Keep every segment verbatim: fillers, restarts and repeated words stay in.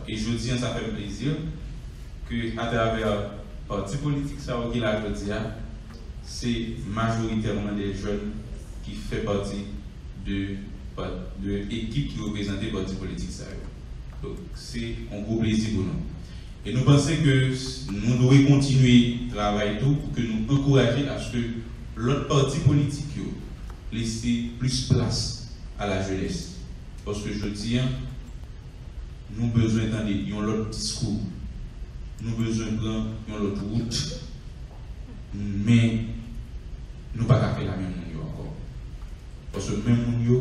E jodi a, sa fè m plezi ke atravè pati politik sa yo ki la jodi a, se majoritèman de jèn ki fè pati de, de ekip ki reprezante pati politik sa yo. Donk, se yon gwo plezi pou nou. E nou panse ke nou dwe kontinye travay tou pou ke nou ankouraje aske lòt pati politik yo lese plis plas a la jenès. Paske jodi a, nou bezwen tande yon lòt diskou. Nou bezwen pran yon lòt wout. Men, nou pa ka fè la menm moun yo ankò. Paske menm moun yo,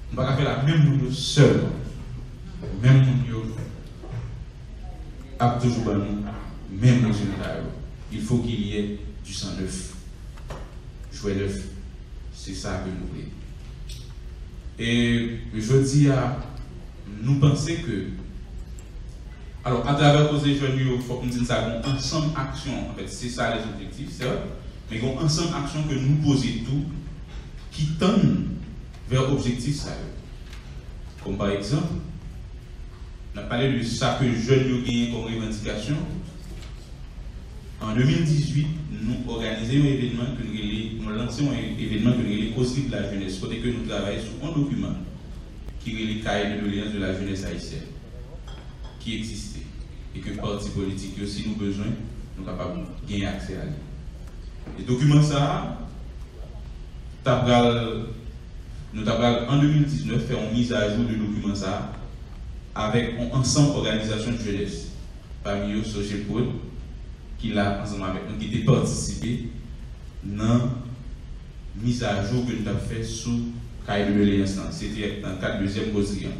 nou pa ka fè la menm moun yo sèlman. Menm moun yo ap toujou ban nou menm rezilta yo. Il faut qu'il y ait du sang neuf. Jwè nèf. Se sa ke nou vle. E jodi a, nou panse ke, alò, atravè koze jèn yo, fòk m di n sa, gen yon ansanm aksyon, anfèt, se sa lèzobjektif, sèt, men gen yon ansanm aksyon ke nou poze tou, ki tann vè objektif sa yo. Kòm pa egzanp, n ap pale de sa ke jèn yo genyen kòm revandikasyon. An de mil dizuit, nou òganize yon evenman ke n rele, nou lanse yon evenman ke n rele Koz Lib Lajenès, kote ke nou travay sou yon dokiman ki rele Cahier de doléances de la jeunesse haïtienne, ki egziste, e ke pati politik yo, si nou bezwen, nou kapab genyen aksè a li. E dokiman sa a, ta pral, nou ta pral, an de mil diznèf, fè yon mizajou de dokiman sa a avèk yon ansanm òganizasyon jenès, pami yo Sojepod, ki la ansanm avèk nou, ki te patisipe nan mizajou ke nou t ap fè sou Cahier de doléances lan. Se te nan kad dezyèm koze a.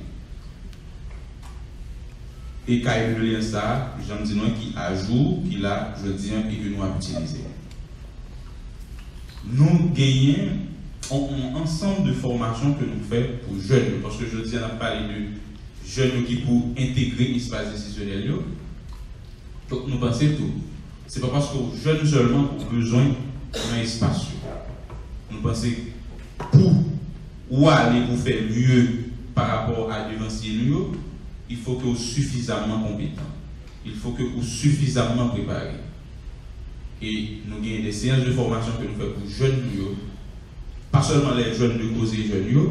E Cahier de doléances sa a, jan m di nou an, ki ajou, ki la jodi a e ke nou ap itilize. Nou genyen yon, yon ansanm de fòmasyon ke nou fè pou jèn yo, paske jodi a n ap pale de jèn yo ki pou entegre espas enstitisyonèl yo. Donk, nou panse tou, se pa paske w jèn sèlman ou bezwen nan espas yo. Nou panse pou ou ale pou fè mye pa rapò a devansye nou yo, il faut que ou sifizamman konpetan. Il faut que ou sifizamman prepare. E nou genyen de seyans de fòmasyon ke nou fè pou jèn nou yo, pa sèlman lè jèn de koze jèn yo,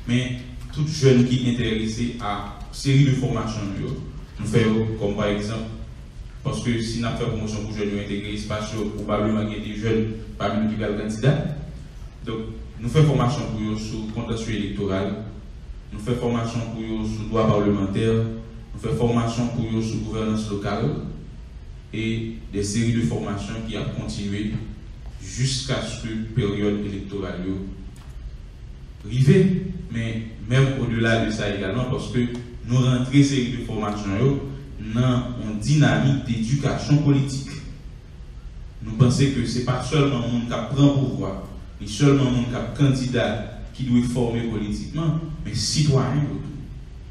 men tout jèn ki enterese a seri de fòmasyon nou yo. Nou fè yo, kòm pa egzanp, paske si n ap fè pwomosyon pou jèn yo entegre espas yo, pwobableman gen de jèn pami nou ki pral kandida. Donk, nou fè fòmasyon pou yo sou kontansye elektoral, nou fè fòmasyon pou yo sou dwa pawlemantè, nou fè fòmasyon pou yo sou gouvènans lokal, e de seri de fòmasyon ki ap kontinye jiskaske peryòd elektoral yo rive, men menm odela de sa egalman, paske nou rantre seri de fòmasyon yo nan yon dinamik dedikasyon politik. Nou panse ke se pa sèlman moun k ap pran pouvwa, ni sèlman moun k ap kandida ki dwe fòme politikman, men sitwayen yo tou,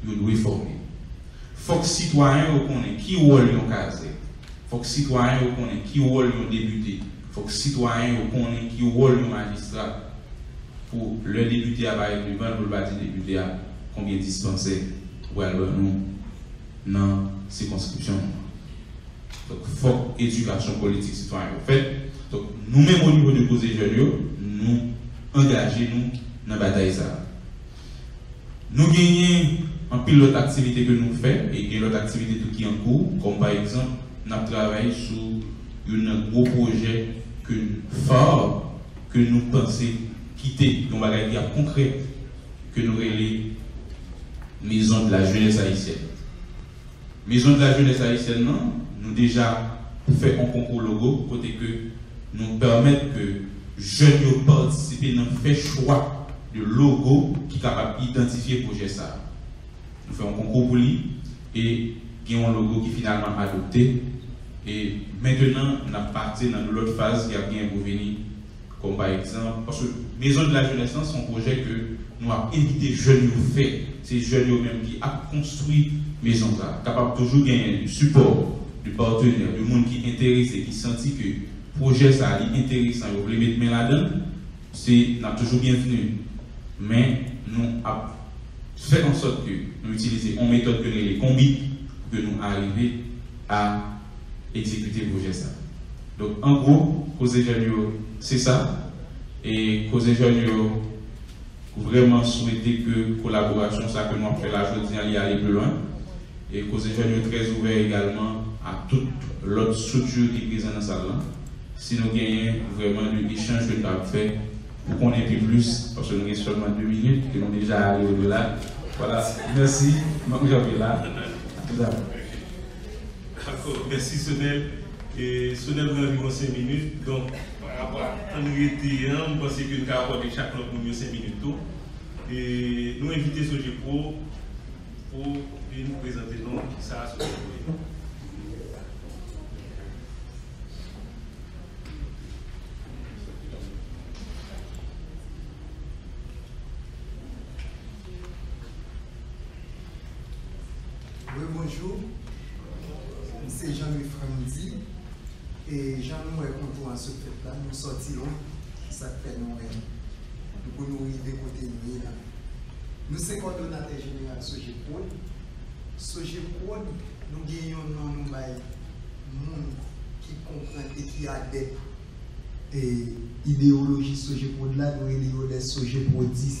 yo dwe fòme. Fòk sitwayen yo konnen ki wòl yon kazèk. Fòk sitwayen yo konnen ki wòl yon depite. Fòk sitwayen yo konnen ki wòl yon majistra. Pou lè depite a parèt devan l, pou l pa di depite a konbyen dispansè ou pral ban nou nan sikonskripsyon nou an. Donk, fòk edikasyon politik sitwayen yo fèt. Donk, nou menm o nivo de koze jèn yo, nou angaje nou nan batay sa a. Nou genyen anpil lòt aktivite ke nou fè, e gen lòt aktivite tou ki an kou, kòm pa egzanp, n ap travay sou youn nan gwo pwojè ke, fa, ke nou panse kite yon bagay ki ap konkrè, ke nou rele Maison de la Jeunesse Haïtienne. Maison de la Jeunesse Haïtienne nan, nou deja fè yon konkou logo kote ke nou pèmèt ke jèn yo patisipe nan fè chwa de logo ki kapab idantifye pwojè sa a. Nou fè yon konkou pou li e gen yon logo ki finalman adopte. E mentenan, n ap pase nan lòt faz ki ap genyen pou vini. Kòm pa egzanp, paske Maison de la Jeunesse lan, se yon pwojè ke nou ap envite jèn yo fè. Se jèn yo menm ki ap konstwi mezon sa a. Kapab toujou genyen sipò de patenè, de moun ki enterese, ki santi ke pwojè sa a, li enteresan, yo vle met men ladan l, se, n ap toujou byenvni. Men, nou ap fè an sòt ke nou itilize yon metòd ke rele konbit pou ke nou arive a egzekite pwojè sa. Donk, an gwo, koze jèn yo, se sa. E koze jèn yo vrèman swete ke kolaborasyon sa ke nou ap fè la jodi a, li ale pi lwen. E koze jèn yo trè ouvè egalman a tout lòt estrikti ki prezan nan sal lan. Si nou genyen vrèman de echanj ke nou ap fè pou konnen pi plis, paske nou gen sèlman de minit, ke nou deja ale odela. Vwala, mèsi, m ap kanpe la. A toutalè. Dakò, mèsi Sonel. E Sonel gen anviwon senk minit, donk, pa rapò a tan n rete an, m panse ke n ka akòde chak lòt moun yo senk minit tou. E nou envite Sogepro pou vin prezante nou kisa Sogepro ye. Wi, bonjou. M se Jean Louis Frandy. E jan nou wè kontou an sot fèt la, nou sòti lwen. Se sa k fè nou wè nou pou nou rive kote nou ye la. Nou se kòdonatè jeneral Sogeprod. Sogeprod, nou gen yon non nou bay moun ki konprann e ki adèp e ideyoloji Sogeprod la, nou rele yo lè Sogeprodis.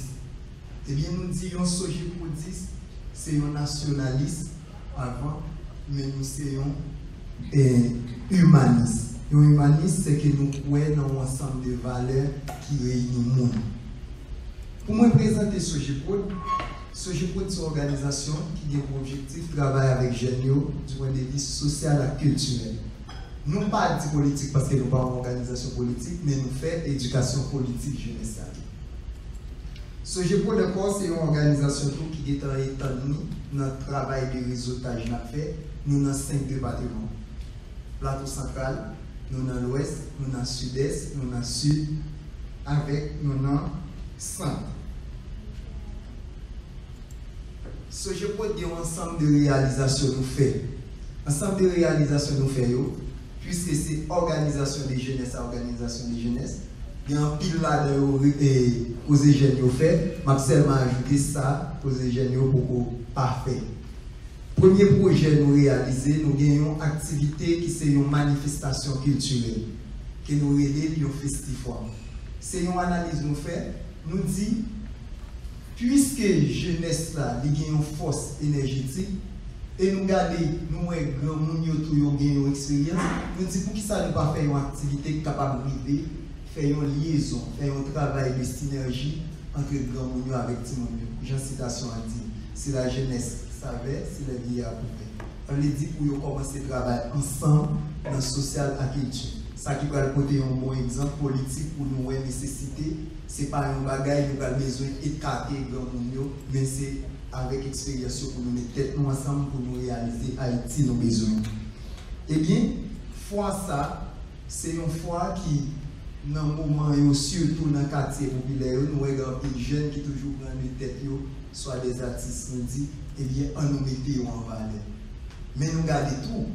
Ebyen, nou di yon Sogeprodis, se yon nasyonalis avan, men nou se yon e, imanis. Yon imanis, se ke nou kwè nan yon ansanm de valè ki reyini moun. Pou mwen prezante Sogeprod, Sogeprod se yon òganizasyon ki gen pou objektif travay avèk jèn yo, du point de vue sosyal ak kiltirèl. Nou pa di politik paske nou pa yon òganizasyon politik, men nou fè edikasyon politik jenès la tou. Sogeprod ankò se yon òganizasyon tou ki gentan etann li nan travay de rezotaj n ap fè, nou nan senk depatman. Plato Santral, nou nan Lwès, nou nan Sidès, nou nan Sid, avèk nou nan Sant. Sogeprod gen yon ansanm de reyalizasyon nou fè. Ansanm de reyalizasyon nou fè yo, piske se òganizasyon de jenès a òganizasyon de jenès, gen anpil ladan yo re- e, koze jèn yo fè. M ap sèlman ajoute sa koze jèn yo poko pa fè. Premye pwojè nou reyalize, nou gen yon aktivite ki se yon manifestasyon kiltirèl, ke nou rele l yon festifwa. Se yon analiz nou fè, nou di, piske jenès la, li gen yon fòs enèjetik, e nou gade, nou wè granmoun yo tou, yo gen yon eksperyans, nou di, poukisa nou pa fè yon aktivite ki kapab rive fè yon lyezon, fè yon travay de sinèji ant granmoun yo avèk timoun yo, jan sitasyon an di, si la jeunesse savait, si les vieillards pouvaient. Sa vle di pou yo kòmanse travay ansanm nan sosyal ak etid. Sa ki pral pote yon bon egzanp politik pou nou wè nesesite, se pa yon bagay nou pral bezwen ekate granmoun yo, men se avèk eksperyans yo pou nou met tèt nou ansanm pou nou reyalize Ayiti nou bezwen. Ebyen, fwa sa, se yon fwa ki, nan moman yo, sitou nan katye popilè yo, nou wè gen anpil jèn ki toujou pran de tèt yo, swa dèzatis, nou di, ebyen, ann nou mete yo an valè. Men nou gade tou,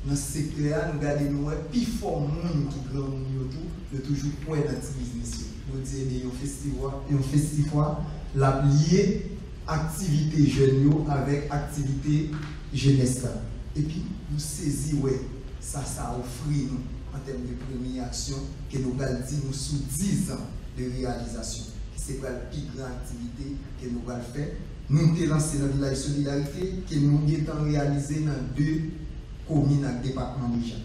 nan sektè a, nou gade, nou wè pifò moun ki granmoun yo tou, yo toujou kwè nan ti biznis yo. Nou di, ebyen, yon festivwa, yon festifwa, l ap lye aktivite jèn yo avèk aktivite jenès la. Epi, nou sezi wè sa sa ofri nou an tèm de premye aksyon ke nou pral di nou sou dizan de reyalizasyon, ki se pral pi gran aktivite ke nou pral fè. Nou te lanse nan Vilaj Solidarite, ke nou gentan reyalize nan de komin ak depatman deja.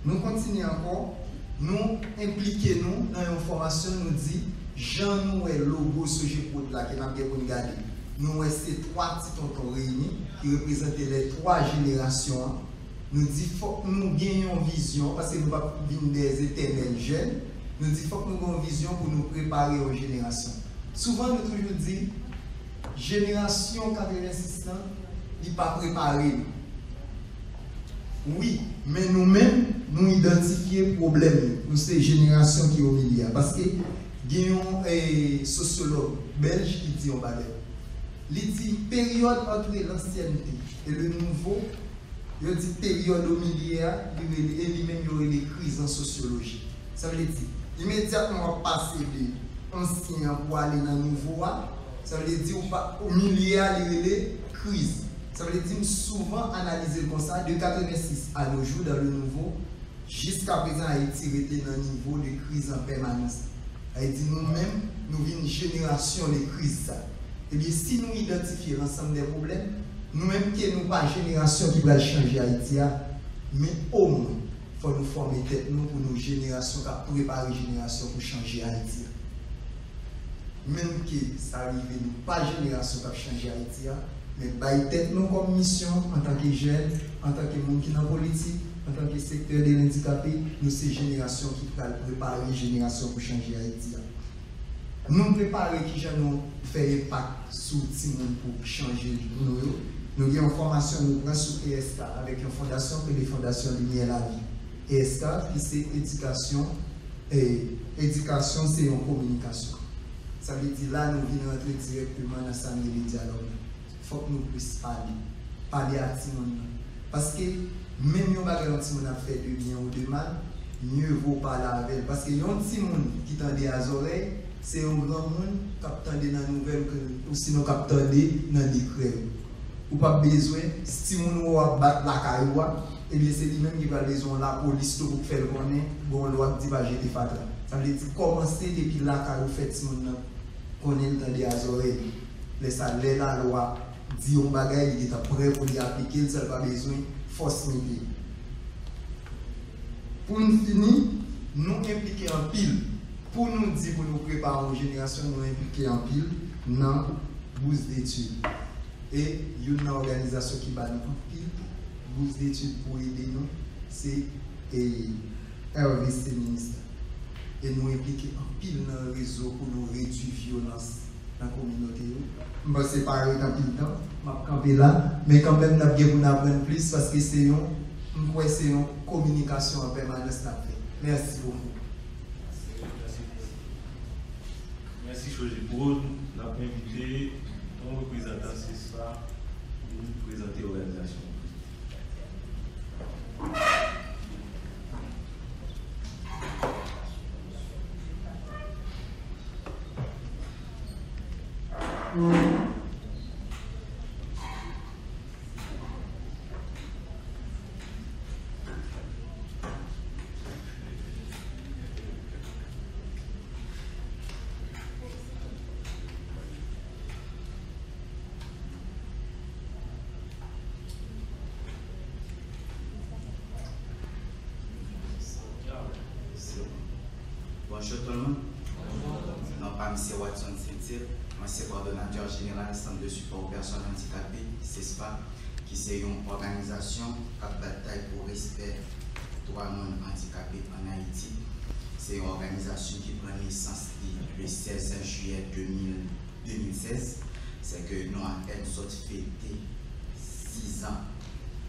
Nou kontinye ankò, nou enplike nou nan yon fòmasyon, nou di, jan nou wè logo Sogeprod la ke n ap gen pou n gade, nou wè se twa ti tonton reyini ki reprezante lè twa jenerasyon an. Nou di fòk nou gen yon vizyon, paske nou p ap vin dèzetènèl jèn. Nou di fòk nou gen yon vizyon pou nou prepare yon jenerasyon. Souvan nou toujou di, jenerasyon katrevensis lan, li pa prepare nou. Wi, men nou menm, nou idantifye pwoblèm yo. Nou se jenerasyon ki o milye a. Paske gen yon eh, sosyològ bèlj ki di yon bagay. Li di, période entre l'ancienneté et le nouveau, yo di peryòd o milye a, li rele, e li menm yo rele kriz an sosyoloji. Sa vle di, imedyatman w ap pase de ansyen an pou ale nan nouvo a, Sa vle di ou pa, milye a li rele kriz. Sa vle di m souvan analize l konsa, de quatre-vingt-six à nos jours, dans le nouveau, jiska prezan Ayiti rete nan nivo de kriz an pèmanans. Sa vle di nou menm, nou vin jenerasyon de kriz sa. Ebyen, si nou idantifye lansanm de pwoblèm, nou menm ke nou pa jenerasyon ki pral chanje Ayiti a, men omwen, fò nou fòme tèt nou pou nou jenerasyon k ap prepare jenerasyon pou chanje Ayiti a. Menm ke sa rive nou pa jenerasyon k ap chanje Ayiti a, men bay tèt nou kòm misyon antanke jèn, antanke moun ki nan politik, antanke sektè de lendikape, nou se jenerasyon ki pral prepare jenerasyon pou chanje Ayiti a. Nou prepare kijan nou fè enpak sou timoun pou chanje nou yo. Nou gen yon fòmasyon nou pran sou E S K avèk yon fondasyon ki rele Fondasyon Limyè Lavi. E S K ki se edikasyon, e, edikasyon se yon kominikasyon. Sa vle di la nou vin rantre dirèkteman nan sa n rele dyalòg la. Fòk nou plis pale. Pale ak timoun nan. Paske menm yon bagay yon timoun ap fè de byen ou de mal, mye vo pale avè l. Paske yon timoun ki tande a zòrèy, se yon granmoun k ap tande nan nouvèl ke, ou sinon k ap tande nan dekrè yo. Ou p ap bezwen, si timoun ou ap bat lakay ou a, ebyen se li menm ki pral bezwen yon lapolis tou pou k fè l konnen, gen yon lwa k di pa jete fatra. Sa vle di kòmanse depi lakay ou fè timoun nan konnen l tande a zòrèy li. Lè sa, lè lalwa di yon bagay, li gentan prè pou li aplike l san l pa bezwen fòs mete. Pou n fini, nou enplike anpil. Pou nou di pou nou prepare yon jenerasyon, nou enplike anpil nan bous detid. E youn nan òganizasyon ki ba nou anpil bous detid pou ede nou, se, e, R V C Ministè. E nou enplike anpil nan rezo pou nou redui vyolans nan kominote yo. M panse pa ret anpil tan, m ap kanpe la, men kanmenm n ap gen pou n aprann plis paske se yon, m kwè se yon kominikasyon an pèmanans n ap fè. Mèsi bokou. Mèsi Choji Paul. N ap envite yon reprezantan sesfa pou prezante òganizasyon an. Bonjou tout moun. Non pa m se Watson Saintil, mwen se kòdonatè jeneral Sant de Sipò pou Pèsòn Andikape, sespa, ki se yon òganizasyon k ap batay pou respè dwa moun andikape ann Ayiti. Se yon òganizasyon ki pran nesans li le sèz jiyè de mil de mil sèz, se ke nou apèn sot fete sizan,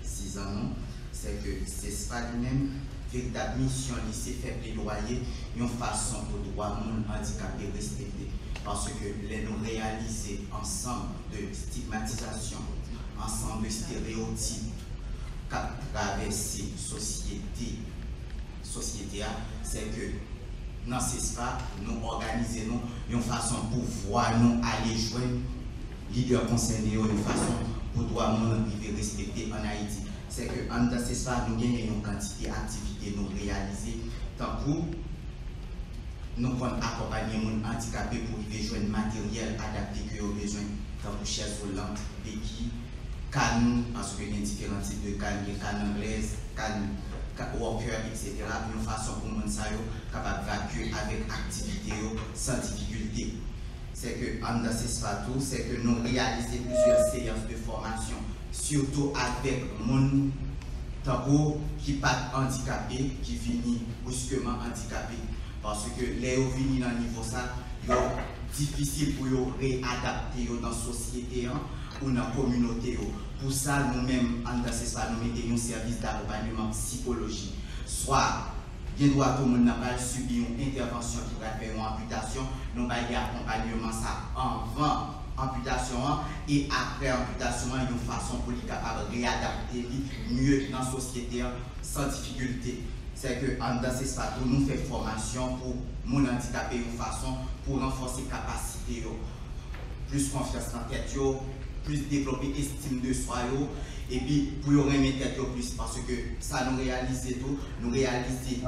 sizan nou, se ke sespa li menm, veritab misyon li se fè pledwaye yon fason pou dwa moun andikape respekte. Paske lè nou reyalize ansanm de stigmatizasyon, ansanm de estereyotip k ap travèse sosyete, sosyete a, se ke nan sespa, nou òganize nou yon fason pou vwa nou ale jwenn lidè konsène yo, yon fason pou dwa moun rive respekte ann Ayiti. Se ke anndan sespa, nou genyen yon kantite aktivite nou reyalize, tankou nou konn akonpanye moun andikape pou rive jwenn materyèl adapte ke yo bezwen, tankou chèz woulant, beki, kann, paske gen diferan tip de kann, gen kann anglèz, kann, ka-, walker, etsetera, yon fason pou moun sa yo kapab vakye avèk aktivite yo san difikilte. Se ke anndan sespa tou, se ke nou reyalize plizyè seyans de fòmasyon, sitou avèk moun tankou ki pa t andikape, ki vini briskeman andikape. Paske lè yo vini nan nivo sa, yo difisil pou yo reyadapte yo nan sosyete an ou nan kominote yo. Pou sa, nou menm, anndan sespa, nou mete yon sèvis dakonpanyeman sikolojik. Swa, gen dwa tou moun nan pral sibi yon entèvansyon ki pral fè yon anpitasyon, nou bay li akonpanyeman sa anvan anpitasyon an e apre anpitasyon an, yon fason pou li kapab reyadapte li mye nan sosyete an san difikilte. Se ke anndan sespa tou, nou fè fòmasyon pou moun andikape yon fason pou ranfòse kapasite yo. plis konfyans nan tèt yo, plis devlope estim de swa yo, epi pou yo renmen tèt yo plis, paske sa nou reyalize tou, nou reyalize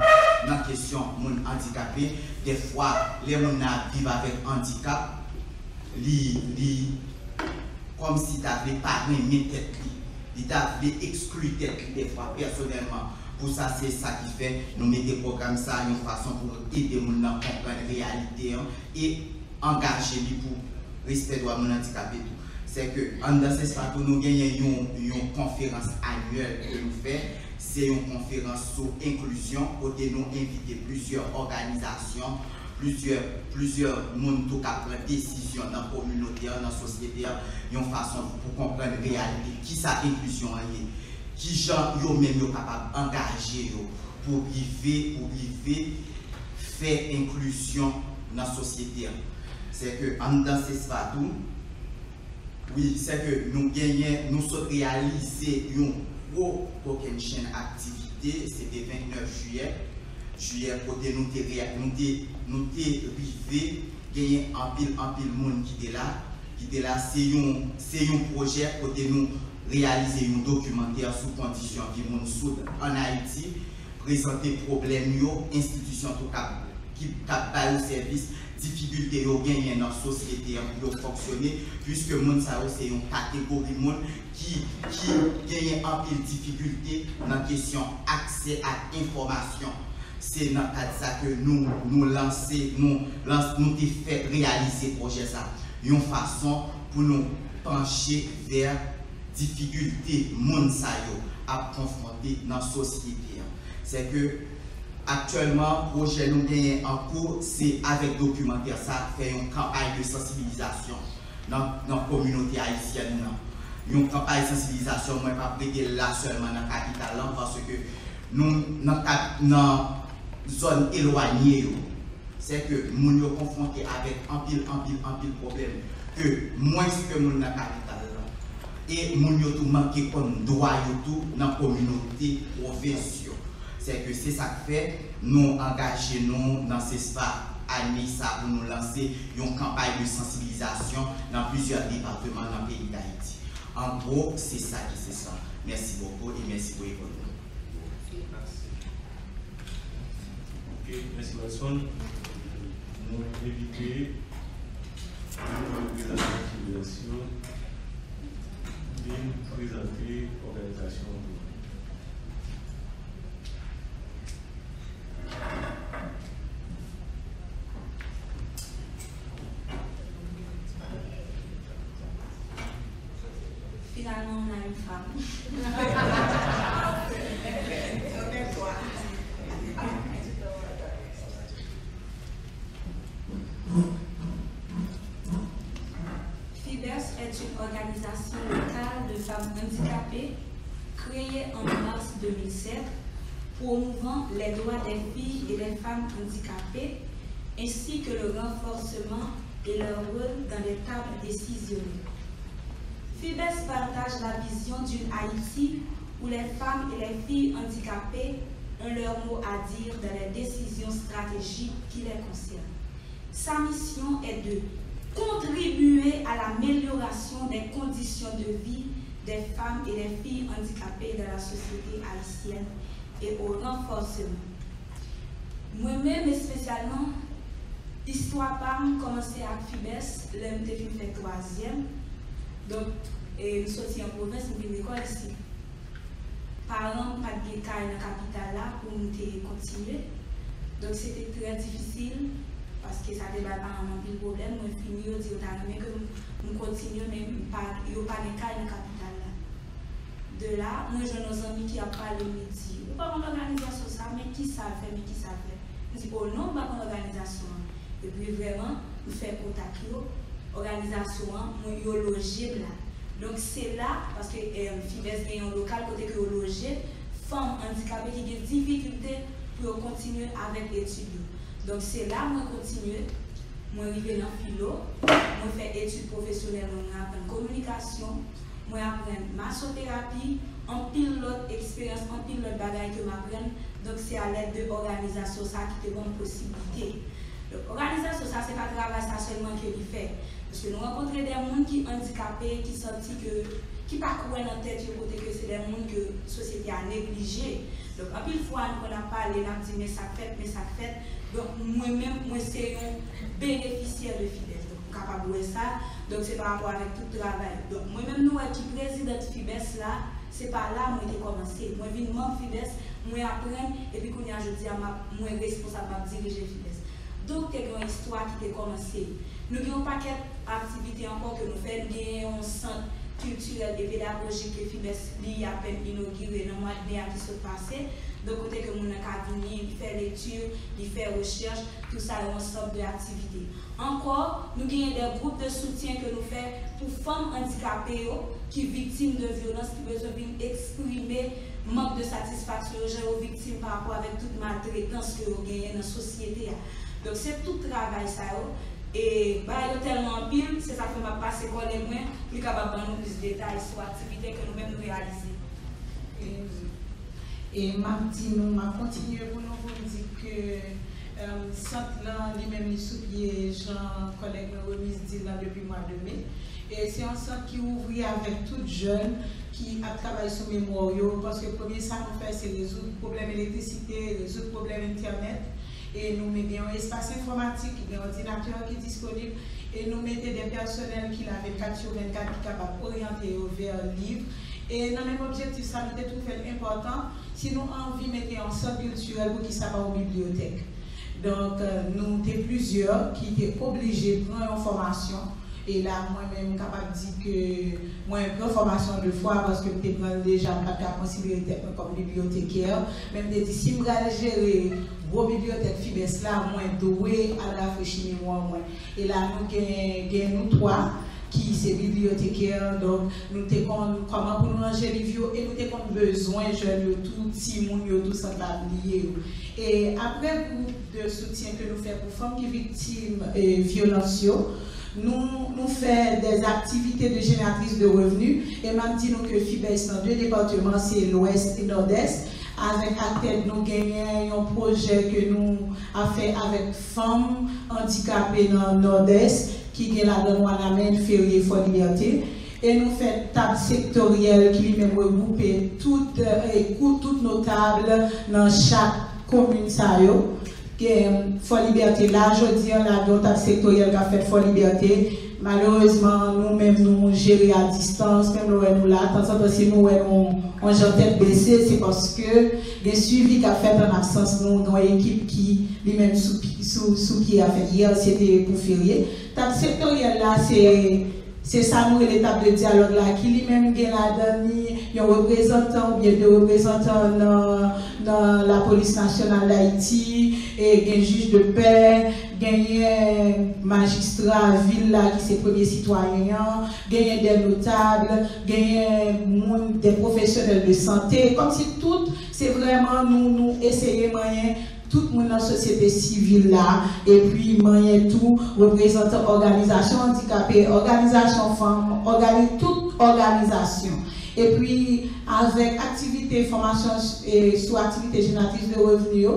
nan kesyon moun andikape, dèfwa, lè moun nan ap viv avèk andikap, li, li kòmsi ta vle pa renmen tèt li, li ta vle ekskli tèt li dèfwa pèsonèlman. Pou sa, se sa ki fè nou mete pwogram sa a yon fason pou ede moun nan konprann reyalite an e angaje li pou respè dwa moun andikape tou. Sèke anndan CESFA tou, nou genyen yon, yon konferans anyèl ke nou fè. Se yon konferans sou enklizyon kote nou envite plizyè òganizasyon, plizyè, plizyè moun tou k ap pran desizyon nan kominote an, nan sosyete an, yon fason pou konprann reyalite kisa enklizyon an ye, kijan yo menm yo kapab angaje yo pou rive, pou rive fè enklizyon nan sosyete an. Sèke anndan CESFA tou, wi, sèke nou genyen, nou sot reyalize yon gwo kokennchenn aktivite, se te vennèf jiyè, jiyè kote nou te, nou te, nou te rive genyen anpil, anpil moun ki te la, ki te la. Se yon, se yon pwojè kote nou reyalize yon dokimantè sou kondisyon vi moun soud ann Ayiti, prezante pwoblèm yo, enstitisyon tou k ap, ki, k ap ba yo sèvis, difikilte yo genyen nan sosyete an pou yo fonksyone, piske moun sa yo se yon kategori moun ki, ki genyen anpil difikilte nan kesyon aksè ak enfòmasyon. Se nan kad sa ke nou, nou lanse, nou lans-, nou te fè reyalize pwojè sa, yon fason pou nou panche vè difikilte moun sa yo ap konfwonte nan sosyete an. Sèke aktyèlman, pwojè nou genyen an kou, se avèk dokimantè sa, fè yon kanpay de sansibilizasyon nan, nan kominote ayisyèn nan. Yon kanpay sansibilizasyon, mwen p ap rete la sèlman nan kapital lan, paske nou nan, nan zòn elwanye yo, sèke moun yo konfwonte avèk anpil, anpil, anpil pwoblèm ke mwens ke moun nan kapital lan. E moun yo tou manke konn dwa yo tou nan kominote pwovens yo. Sèke se sa k fè nou angaje nou nan CESFA ane sa pou nou lanse yon kanpay de sansibilizasyon nan plizyè depatman nan peyi Dayiti. An gwo, se sa ki CESFA. Mèsi bokou e mèsi pou epòt nou. Ok, mèsi Welson. Nou envite nouvo reprezantan Fibes yo vin prezante òganizasyon an pou nou. Finalman, on a une femme. Fibes est une organisation locale de femmes handicapées créée en mars deux mille sept, promouvant les droits des filles et des femmes handicapées, ainsi que le renforcement et leur rôle dans les tables décisionnelles. Fibes partage la vision d'une Haïti où les femmes et les filles handicapées ont leur mot à dire dans les décisions stratégiques qui les concernent. Sa misyon est de contribuer à l'amélioration des conditions de vie des femmes et des filles handicapées dans la société haïtienne et au renforcement. Mwen menm espesyalman, istwa pa m kòmanse ak Fibes lè m te fin fè twazyèm. Donk, e, m soti an pwovens, m vin lekòl isit. Paran m pa t gen kay nan kapital la pou m te kontinye. Donk, se te trè difisil, paske sa te bay paran m anpil pwoblèm. Mwen fini, yo di yo ta renmen ke m, m kontinye, men m pa, yo pa gen kay nan kapital la. De la, mwen jwenn yon zanmi ki ap pale, m li di, "Ou pa konn òganizasyon sa, men kisa l fè, men kisa l fè?" M di, "O non, m pa konn òganizasyon an." Epi vrèman, m fè kontak yo, òganizasyon an, mwen, yo loje m la. Donk, se la, paske, em, Fibes gen yon lokal kote ke yo loje fanm andikape ki gen difikilte pou yo kontinye avèk etid yo. Donk, se la mwen kontinye, mwen rive nan filo, mwen fè etid pwofesyonèl, mwen, mwen aprann kominikasyon, mwen aprann masoterapi, anpil lòt eksperyans, anpil lòt bagay ke m aprann. Donk, se alèd de òganizasyon sa ki te ban m posiblite. Donk, òganizasyon sa, se pa travay sa sèlman ke li fè. Paske nou rankontre de moun ki andikape, ki santi ke, ki pa kwè nan tèt yo, kote ke se de moun ke sosyete a neglije. Donk, anpil fwa, nou konn ap pale, n ap di, men sa k fèt, men sa k fèt. Donk, mwen menm, mwen se yon benefisyè de Fibes. Donk, ou kapab wè sa. Donk, se pa rapò avèk tout travay. Donk, mwen menm, nou wè ki prezidant Fibes la, se pa la mwen te kòmanse. Mwen vin manm Fibes, mwen aprann, epi kounye a, jodi a, m ap, mwen responsab, m ap dirije Fibes. Donk, te gen yon istwa ki te kòmanse. Nou gen yon pakèt aktivite ankò ke nou fè. Nou gen yon sant kiltirèl e pedagojik ke Fibes li apèn inogire nan mwa de me a ki sot pase. Donk, kote ke moun nan ka vini, li fè lekti, li fè rechèch, tout sa yo ansanm de aktivite. Ankò, nou genyen de gwoup de soutyen ke nou fè pou fanm andikape yo ki viktim de vyolans, ki bezwen vin eksprime mank de satisfaksyon yo, jan yo viktim pa rapò avèk tout maltretans ke yo genyen nan sosyete a. Donk, se tout travay sa yo. E bagay yo tèlman anpil, se sa k fè m ap pase kòlèg mwen pou li kapab ban nou plis detay sou aktivite ke nou menm nou reyalize. E m ap di nou, m ap kontinye pou nou, pou m di ke sant lan li menm li sou pye, jan kòlèg mwen Remise di l lan, depi mwa de me. E se yon sant ki ouvri avèk tout jèn ki ap travay sou memwa yo, paske premye sa nou fè se rezoud pwoblèm elektrisite, rezoud pwoblèm entènèt. E nou mete yon espas enfòmatik, gen òdinatè ki disponib, e nou mete de pèsonèl ki la vennkat sou vennkat ki kapab oryante yo vè liv. E nan menm objektif sa, nou te twouve l enpòtan, si nou anvi mete yon sant kiltirèl, poukisa pa yon bibliyotèk? Donk, nou te plizyè ki te oblije pran yon fòmasyon. E la, mwen menm, m kapab di ke mwen pran fòmasyon de fwa, paske m te pran l deja, m pa t ka konsidere tèt mwen kòm bibliyotekè. Men m te di, si m pral jere gwo bibliyotèk Fibes la, mwen dwe al rafrechi memwa mwen. E la, nou gen, gen nou twa ki se bibliyotekè, donk nou te konn kòman pou nou ranje liv yo, e nou te konn bezwen jèn yo tou, timoun yo tou, sant la ap bliye yo. E apre gwoup de soutyen ke nou fè pou fanm ki viktim vyolans yo, nou, nou fè des activités de génératrice de revenus, e m ap di nou ke Fibes nan de depatman, se Lwès e Nòdès. Avèk ACTED, nou genyen yon pwojè ke nou ap fè avèk fanm andikape nan Nòdès, ki gen ladan Wanament, Ferye, Fò Libète. E nou fè tab sektoryèl ki li menm regwoupe tout, e, tout notab nan chak komin sa yo. Gen Fò Libète la, jodi a, la gen yon tab sektoryèl k ap fèt Fò Libète. Malerezman, nou menm nou jere a distans, menm lè w wè nou la, tanzantan si nou wè nou yon jan tèt bese, se paske gen swivi k ap fèt an absans nou, gen yon ekip ki li menm sou, sou, sou pye a fèt. Yè, se te pou ferye. Tab sektoryèl la, se, se sa nou rele tab de dyalòg la, ki li menm gen ladan li yon reprezantan oubyen de reprezantan nan, nan Lapolis Nasyonal Dayiti, e gen jij de pè, genyen majistra vil la ki se premye sitwayen an, genyen de notab, genyen moun, de pwofesyonèl de sante, kòmsi tout se vrèman nou, nou eseye manyen tout moun nan sosyete sivil la, epi manyen tou reprezantan òganizasyon andikape, òganizasyon fanm, ògani-, tout òganizasyon. Epi avèk aktivite fòmasyon, e, sou aktivite jeneratris de revni yo,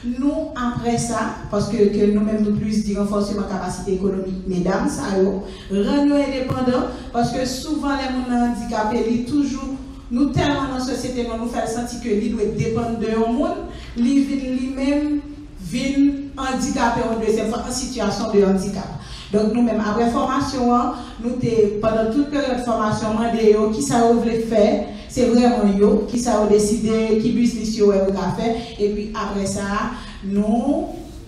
nou, apre sa, paske ke nou menm nou plis di ranfòseman kapasite ekonomik medam sa yo, rann yo endepandan, paske souvan lè moun nan andikape, li toujou, nou tèlman nan sosyete nou, nou fè l santi ke li dwe depann de yon moun, li vin li menm vin andikape yon dezyèm fwa, an sitiyasyon de andikap. Donk nou menm, apre fòmasyon an, nou te, pandan tout peryòd fòmasyon, mande yo kisa yo vle fè, se vrèman yo, kisa yo deside, ki biznis yo wè yo ka fè, epi apre sa, nou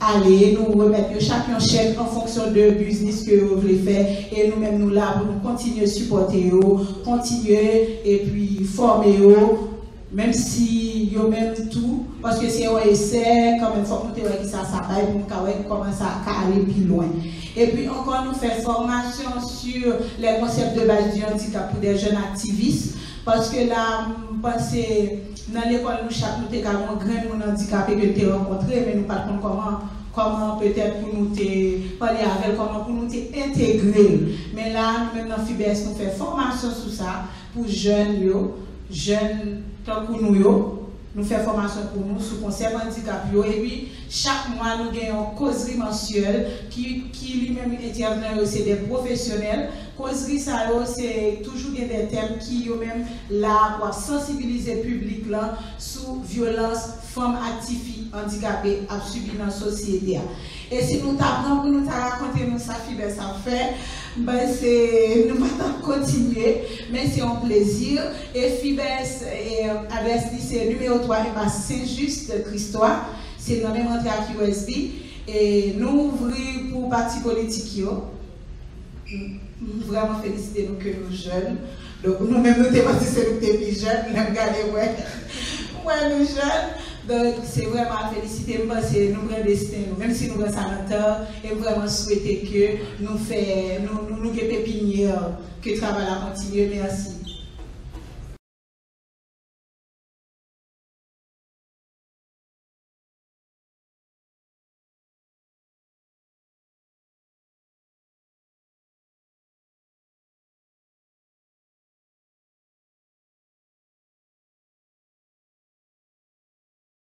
ale, nou remèt yo chak yon chèk an fonksyon de biznis ke yo vle fè, e nou menm nou la pou nou kontinye sipòte yo, kontinye epi fòme yo, menm si yo menm tou, paske se yon esè, kanmenm fòk nou te wè kisa sa bay pou nou ka wè kòman sa ka ale pi lwen. Epi ankò, nou fè fòmasyon sur les concepts de base du handicap pour des jeunes activistes, paske la, m panse, nan lekòl nou chak, nou te ka gen yon grenn moun andikape ke n te rankontre, men nou pa t konn kòman, kòman petèt pou nou te pale avè l, kòman pou nou te entegre l. Men la, nou menm nan Fibes, nou fè fòmasyon sou sa pou jèn yo, jèn tankou nou yo, Nou fè fòmasyon pou nou sou konsèp andikap yo, epi chak mwa nou gen yon kozri mansyèl ki, ki li menm entèvenan yo se de pwofesyonèl. Kozri sa yo se toujou gen de tèm ki yo menm la pou ap sansibilize piblik lan sou vyolans fanm ak tifi andikape ap sibi nan sosyete a. E si nou ta pran pou nou ta rakonte nou sa Fibès ap fè, ben se nou pa t ap kontinye, men se yon plezi. E Fibès, e, adrès li se nimewo twa Enpas Sen Jis, Kristwa, se nan menm antre ak U S B. E nou ouvri pou pati politik yo. M vrèman felisite nou ke nou jèn. Donk nou menm nou te panse se nou ki te pi jèn, lè m gade mwen, mwen nou jèn. Donk se vrèman a felisite, m panse nou pran desten nou. Menm si nou pran sa nan tan, e m vrèman swete ke nou fè, nou, nou, nou gen pepinyè, ke travay la kontinye. Mèsi.